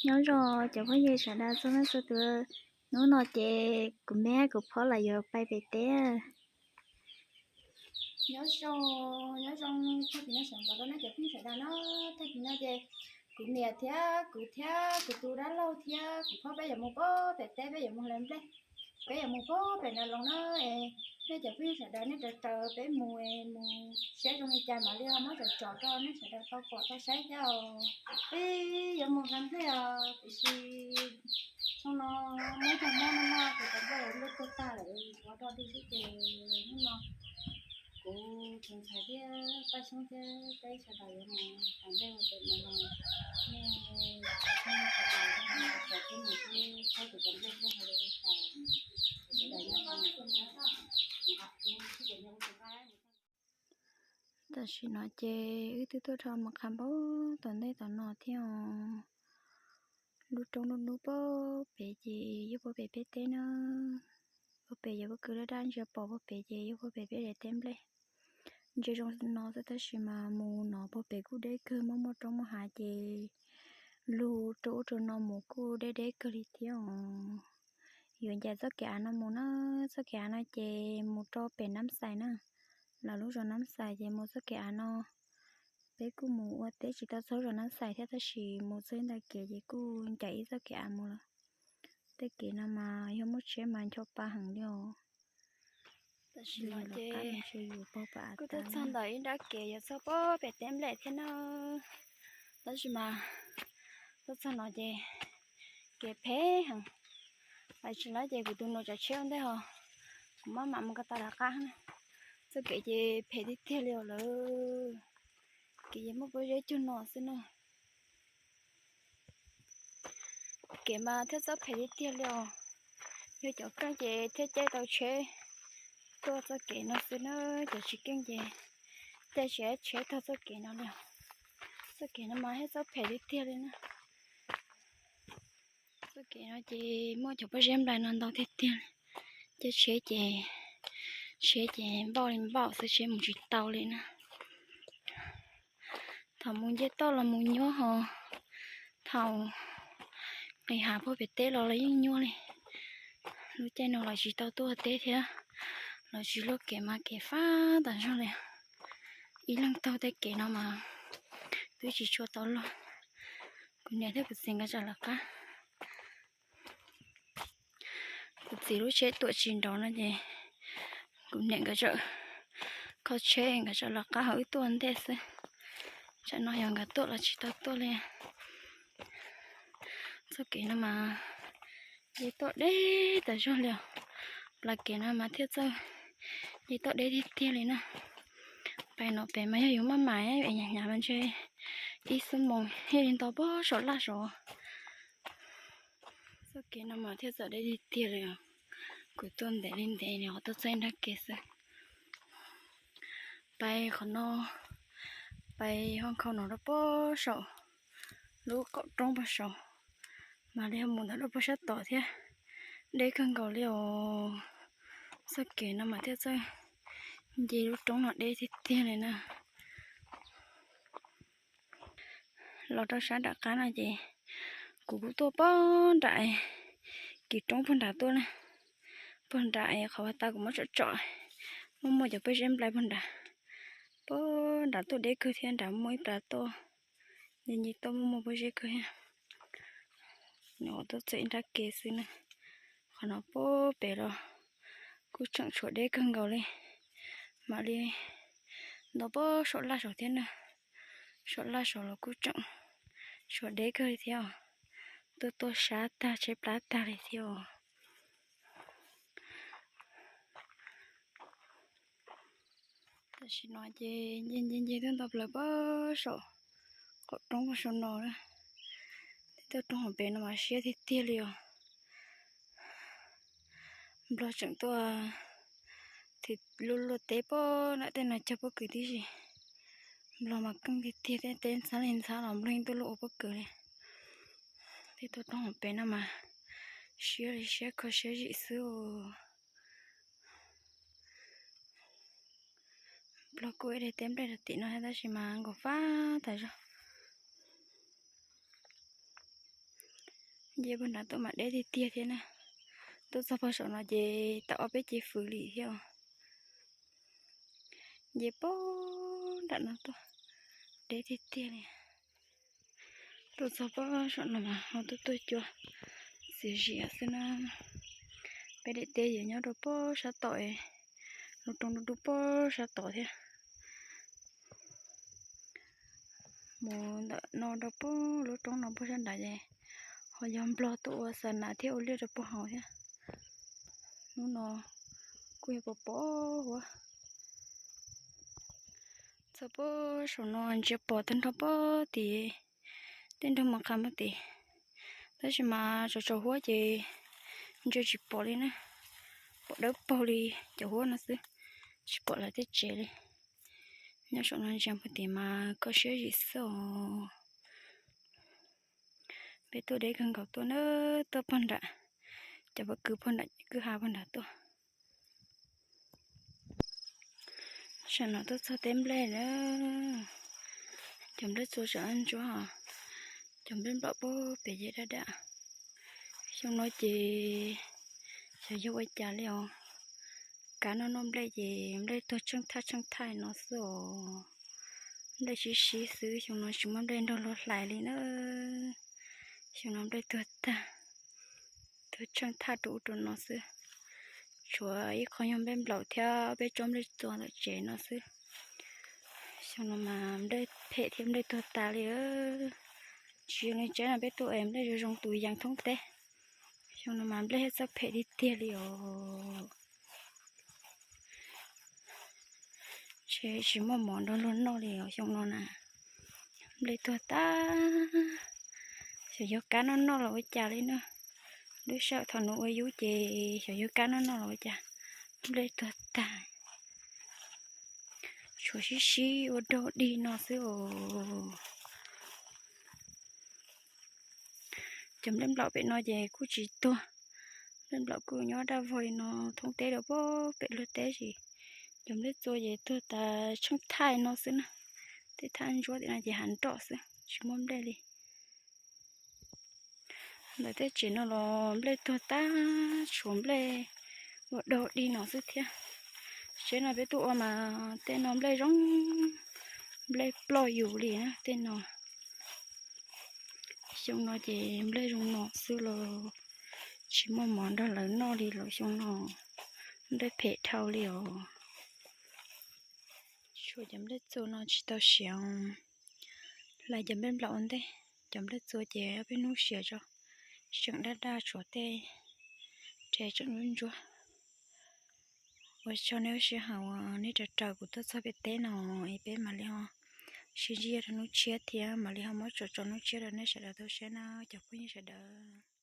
Nyob zoo cov phooj ywg sawv daws txhua leej txhua tus, hnub no ces kuv me kuv phob los yuav pais pem teb. Nyob zoo, nyob zoo tag kis no sawv ntxov rau nej cov phooj ywg sawv daws na. Tag kis no ces kuv niam thiab kuv thiab kuv tus dab laug thiab kuv phob peb yuav mus pem teb, peb yuav mus hlawv nplej. Peb yuav mus pem Nab Loos na. Nej cov phooj ywg sawv daws nej raws raws peb mus, mus saib zoo li cas mam li ho muab tsom tsom rau nej sawv daws tau pom tau saib thiab os. Peb yuav mus hlawv nplej os, tiam sis xyoo no muab cog mob no mas kuv cov nplej luaj tuag tag lawm, ua dog dig xwb ces hnub no kuv tus ntxhais thiab Paj Xyoob thiab peb sawv daws yuav mus hlawv nplej ua pem no los, nej cov phooj ywg sawv daws nej cov peb mus thiab peb tus cov nplej thiab hais li tas, sawv daws nyob zoo. Tam sim no ces wb twb tuaj dhau mus qha npaum tom ntej tom no thiab os. Lub roob lub hnub puag pem ces yog puag pem peb teb na. Puag pem yog pob kws daj daj ntsia pom puag pem ces yog puag pem peb daim teb nplej. Ntsia zoo no xwb tab sis mas mus no puag pem kuj deb kawg, muaj muaj roob muaj hav ces lug rau ub rau no mus kuj deb deb kawg li thiab os. Yuav ncaim txoj kev av no mus na, txoj kev av no ces mus rau pem Nab Xais na, lawv lub zos Nab Xais ces mus txoj kev av no. Peb kuj mus ua teb tsis tau txog zos Nab Xais thiab tab sis mus txog ntawm kev ces kuj ncaim ib txoj kev av mus lawm. Tej kev no mas yog muaj tsheb mas ncho pa heev li os. Tam sim no ces kuj tuaj txog ntawm ib nrab kev yuav txog puag pem teb nplej thiab na. Tab sis mas tuaj txog no ces kev phem heev. Lawv tsis lawv ces kuv tus nus tsav tsheb ua ntej ho, kuv maj mam mus ko taw lawv qab na. Txoj kev ces phem tiag tiag li os lawm. Kev yeej muaj pob zeb cuag no xwb na. Kev mas thiaj txoj phem tiag tiag li os. Yog cov keej ces thiaj caij tau tsheb tuaj txoj kev no xwb na, cov tsis keej ces caij tsis tau tsheb txog txoj kev no li. Txoj kev no mas thiaj txoj phem tiag tiag li na. Txoj kev no ces muaj cov pob zeb nplai no ntau tiag tiag li. Caij tsheb ces, tsheb ces npauj li npauj xwb, tsheb mus tsis tau li na. Thaum mus nce toj los mus nyuaj ho, thaum nqis hav puag pem teb los los yeej nyuaj li. Lub caij no los tsis tau tuaj teb thiab, los tsis luaj kev mas kev fab tas zog li. Ib leeg taug tej kev no mas twb tsis tshua tau luag. Kuv niam thiab kuv txiv nkawd tseem lawv qab. Kuv txiv lub tsheb tuam tsis nrov no ces kuv niam nkawd tseem kho tsheb nkawd tseem lawv qab ho wb tuaj ntej xwb. Tsam no yog nkawd tuaj los tsis tau tuaj li. Txoj kev no mas nce toj deb tas zog li os. Plaws kev no mas thiaj txawj nce toj deb tiag tiag li na. Pais no pem mas yog yuav maj mam hnyav hnyav mas ntshe ib xuab moos thiaj li nto puag saum laj saud. Txoj kev no mas thiaj txawm deb tiag tiag li os. Kuv tuaj ntev li ntev no tuaj txog ib nrab kev xwb. Pais qhov no, pais ho nkhaus no rau puag saum lub qaum roob puag saud, mam li ho mus ntawm rau puag sab tod thiab. Deb kawg nkaus li os. Txoj kev no mas thiaj txawj nce lub roob no deb tiag tiag li na. Los rau sab nram qab no ces kuv kuj tuaj puag nram kis roob puag nrad tuaj na. Puag nrad qhov uas tas kuv muab tsom tsom, muaj muaj cov pob zeb nplai puag nrad. Puag nrad tuaj deb kawg thiab, nrad muaj ib plab tuaj, nce nce tuaj muaj muaj pob zeb kawg thiab. Nws tuaj txog ib nrab kev xwb na. Qhov no puag pem los kuj tseem tshuav deb kawg nkaus li. Mam li nto puag saum laj saud thiab na. Saum laj saud los kuj tseem tshuav deb kawg li thiab os. Tuaj tuaj sab tag tsheb plab tag li thiab os. Tam sim no ces nce nce nce tuaj nto plaws puag saum qaum roob puag saum no na. Tej toj roob hauv pes no mas siab tiag tiag li os. Nplog tseem tuaj thim luaj luaj teb puag nram tej no cog pob kws tib si. Nplog mas keej tiag tiag, tej teb ntxhab li ntxhab los nplog yeej tuaj luaj ua pob kws li. Tej toj roob hauv pes no mas siab li siab kho siab zim xwb os. Nplog kuj ib daim teb nplej rau tim no thiab tab sis mas nkaus fab tas zog. Nce puag nram tuaj mas deb tiag tiag thiab na. Tuaj txog pog saum no ces tau ob peb cev fwv li thiab os. Nce puag nram no tuaj, deb tiag tiag li. Tuaj txog pog saum no mas ho tuaj tuaj cua txias zias xwb na. Peb daim teb yeej nyob rau pog sab tom, lub roob dub dub pog sab tom thiab. Mus ntawm no rau pog lub roob no pog sab nrad ces ho yog nplog tuaj ua xa nas thiab ua liaj rau pog haus thiab. Hnub no kuj yog pos pos huab. Txog pog saum no ntsia pom tag nrho pog tim, tej nrog mus qha pog tim, tab sis mas tsaus tsaus huab ces ntsia tsis pom li na. Pom dawb paug li cov huab no xwb, tsis pom lawv tej tsev li. Nyob saum no ntsia pog tim mas kho siab zim xwb os. Peb tuaj deb kawg nkaus tuaj na, tuaj pog nram, cov pob kws pog nram kwj ha pog nrad tuaj. Saum no tuaj txog teb nplej na, cov nplej txua tseem ntsuab, cov nplej nplaum pog pem ces daj daj. Xyoo no ces xyov yog ua cas li os, kav noj noj nplej ces nplej tuag tsheej thaj tsheej thaj no xwb os. Nplej sib sib xwb, xyoo no tsis muaj nplej nrog luag hlais li na. Xyoo no nplej tuag tag, tuag tsheej thaj rau ub rau no xwb. Tshuav ib qho nyuag nplej nplaum thiab peb tsob nplej txua ntawm tsev no xwb. Xyoo no mas nplej phem thiab nplej tuag tas li. Tsis zoo li tsaib no peb tuaj es nplej zoo zoo tus yees thoob teb. Xyoo no mas nplej thiaj txawj phem tiag tiag li os. Tsis, tsis muaj mov nrog luag noj li os xyoo no na. Nplej tuag tag, xyov yog kab noj noj los ua cas li na. Lub sij hawm thaum nws ua yub ces xyov yog kab noj noj los ua cas, nplej tuag tag. Tshuav sib sib ua dog dig no xwb os. Cov nplej nplaum pem no ces kuj tsis tuag. Nplej nplaum kuj nyob daj vog li no thoob teb rau pem luag teb ces cov nplej txua ces tuag tas tsheej thaj no xwb na. Tej thaj ntsuab tim no ces hav nroj xwb tsis muaj nplej li. Ntawm tej tsev no los nplej tuag tag, tshuav nplej ua dog dig no xwb thiab. Tsev no peb tuaj ua mas tej no nplej zoo, nplej ploj yus li na tej no. Xyoo no ces nplej zoo no xwb los tsis muaj mov nrog lawv noj li los xyoo no, nplej phem dhau li os. Tshuav cov nplej txua no tsis tau siav, hlais cov nplej nplaum ua ntej, cov nplej txua ces ob peb hnub siav tso, tseem daj daj tshuav tej rhe tseem ntsuab ntsuab. Ua tsaug nej lub sij hawm uas nej raws raws kuv tuaj txog pem teb no, es peb mam li ho sib ntsib rau hnub tshiab thiab mam li ho muab tso tso hnub tshiab rau nej sawv daws tau saib na cov phooj ywg sawv daws.